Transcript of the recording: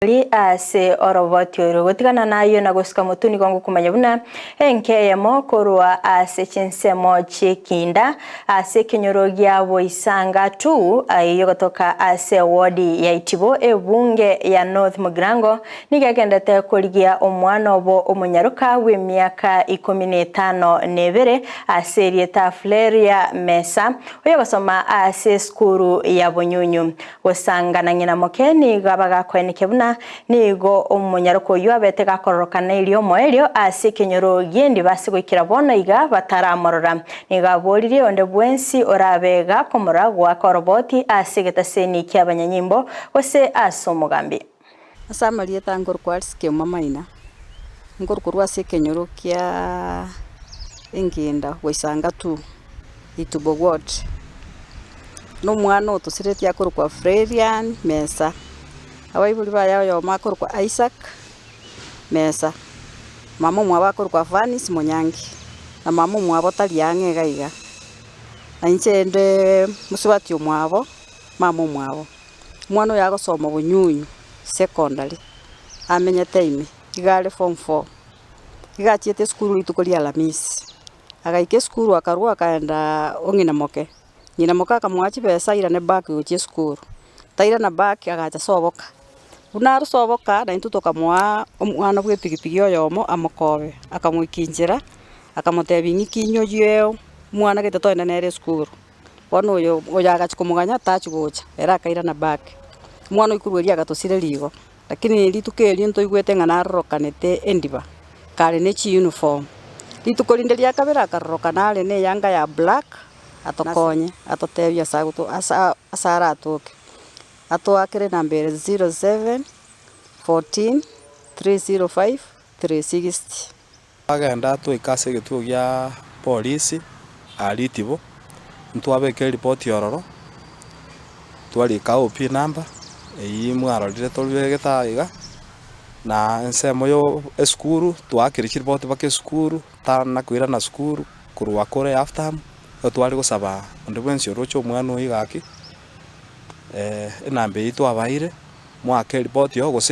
Ri ase oroboti oro. Gotigana nayio na gosuka motwe nigo ngokomanya buna enka eyemo korwa ase chinsemo chi'ekinda ase ekenyoro gia Boisanga tu eyio gotoka ase ewodi ya Itibo ebunge ya North Mugirango nigo egendete korigia omwana obo omonyaroka bw'emiaka ikomi na etano na ebere ase erieta Fleria Mesa oyogosoma ase esukuru ya Bonyunyu. Gosanga na ng'ina moke nigo abagakoenekia buna nigo omonyaroka oyio abete gakororokana erio omoerio ase ekenyoro gi'endiba ase goikera bono iga bataramorora. Nigo aboririe onde bwensi orabe gakomorora goaka oroboti ase egetaseni ki'abanyanyimbo gose ase omogambi. Ase amarieta nkorokwa Arisike Omamaina, nkorukorwa ase ekenyoro kia Engenda goisanga tu, Itubo ward. Na omwana otosiretie akorokwa Frerian Mesa, abaibori baye oyomo akorokwa Isaac Mesa, mama omwabo akorokwa Vanis Monyangi, na mama omwabo tari ang'e iga iga. Na inche inde mosubati omwabo, mama omwabo. Omwana oyo agosoma Bunyunyu secondary, amenyete ime, iga are form four. Iga achiete esukuru rituko ria Alhamisi, agaika esukuru akarwa akaenda o ng'ina moke, ng'ina moke akamoa chibesa airane back gochia esukuru, tairana back agacha soboka. Buna are soboka naintwe tokamoa omwana bwa epikipiki oyomo amokobe, akamoikia inchera, akamotebia ng'iki inyoyie omwana gete toende nere esukuru. Bono oyo oyo agachia komoganya tachia gocha, ere akairana back. Omwana oyo korwa erio agatosireria igo, lakini rituko erio ntoigwete ng'a narorokanete endiba, kare ne chiuniform. Rituko rinde ria kabere akarorokana are na eyanga ya black, atokonye atotebie ase agoto asa ase aratoke. Atoakere namba ere 07 14 305 360. Twagenda twaika ase egetuo gia polisi aa Ritibo, ntwabeka eripoti ororo, twarika OP number eyio mwarorire torbegete aa iga, na ensemo ya esukuru twaakire chiripoti mpaka esukuru, tana koirana sukuru korwa kore half term, igo tware gosaba onde bwensi oroche omwana oyio gaki, enamba eyio twabaeire, moake eripoti oo gose.